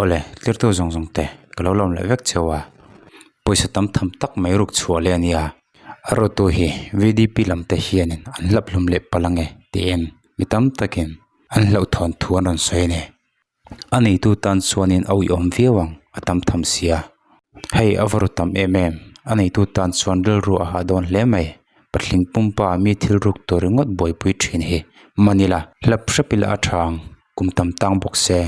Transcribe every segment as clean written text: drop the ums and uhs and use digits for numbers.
Awle, tlirtu zawng zawng te ka lo lawm leh vek cheu a, pawisa tam tham tak mai ruk chhuah leh a nia. A rawtu hi VDP lam te hianin an hlap hlum leh palh ange tiin mi tam takin an hlauhthawn thu an rawn sawi a ni. A neitu tan chuanin a uiawm viau ang a tam tham sia. Hei a va ru tam em em, a neitu tan chuan rilru a hah dawn hle mai. Patling pumpa mi thil ruk tur ringawt buaipui thin hi manila hlap hrep ila a tha ang kum tam tang bawk se.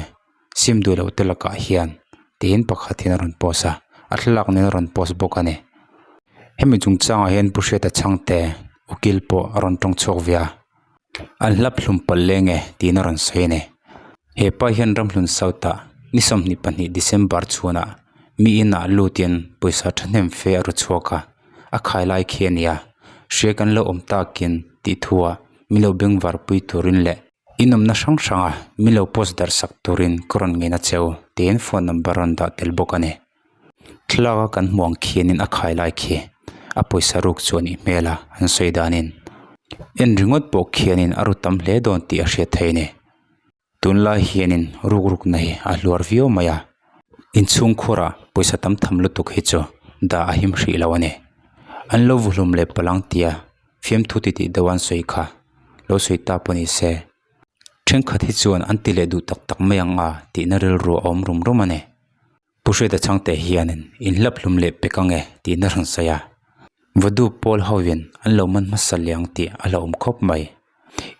Sim duh loh te lakah hian tiin pakhat hian a rawn post a, a thlalak nen a rawn post bawk a ni. Hemi chungchangah hian Pu Hriata Chhangte ukil pawh a rawn tawng chhuak ve a, an hlap hlum palh leng e tiin a rawn sawi a ni. He pa hian Ramhlun South ah ni 22 December chhunah mi inah lutin pawisa thahnem fe a ru chhuak a, a khai lai khi a ni a, hria kan lo awm takin tih thuah min lo bengvar pui turin leh Inawmna hrang hranga min lo post darh sak turin ka rawn ngen a cheu tiin phone number rawn dah tel bawk a ni. Thlalak a kan hmuh ang khianin a khai lai khi a pawisa ruk chu a nih hmel a an sawi danin en ringawt pawh khianin a ru tam hle dawn tih a hriat theih a ni. Tunlai hianin ruk rukna hi a hluar viau mai a, inchhungkhurah pawisa tam tham lutuk hi chu dah a him hrih lo a ni. An lo vuhlum leh palang tia fiamthu titih deuh an sawi kha lo sawi ta pawh ni se thenkhat hi chuan an ti leh duh tak tak mai ang a tihna rilru a awm rum rum a ni. Pu Hriata Chhangte hianin inhlap hlum leh pek ang e tihna rawn sawi a, Vadu pawl hoin an lo man hmasa leh ang tih a hlauhawm khawp mai.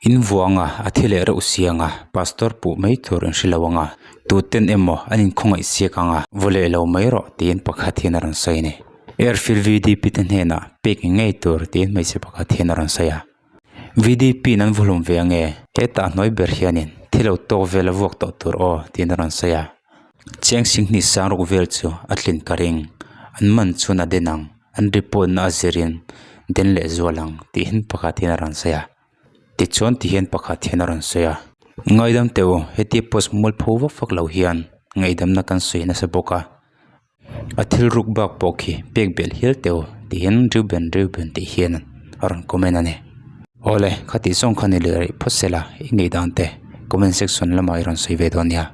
In vuanga a thi leh reuh siang a, pastor puh mai tur in hre lo ang a, tuten emaw an inkhawngaih siak ang a, vaw leh lo mai rawh tiin pakhat hian a rawn sawi a ni. Airfield VDP te hnenah pek ngei tur tiin hmeichhe pakhat hian a rawn sawi a. VDP in an vuhlum ve ange, hetah hnuai ber hianin thi lo tawk vel a vuak tawh tur aw tiin a rawn sawi a. Chiang Singhni sang ruk vel chu a tlin ka ring, an man chuan a den ang, an report na a zirin den leh zual ang tihin pakhat hian a rawn sawi a. Tichuan ti hian pakhat hian a rawn sawi a. Ngaidam teh u, hetia post mualpho vak vak lo hian ngaihdamna kan sawi nasa bawk a. A thil ruk bak pawh khi pek belh hial teh u tiin Reuben Reuben tih hian a rawn comment a ni. Awle, khatih zawng kha ni leh rih phawt se la, i ngaihdan te comment section lamah i rawn sawi ve dawn nia.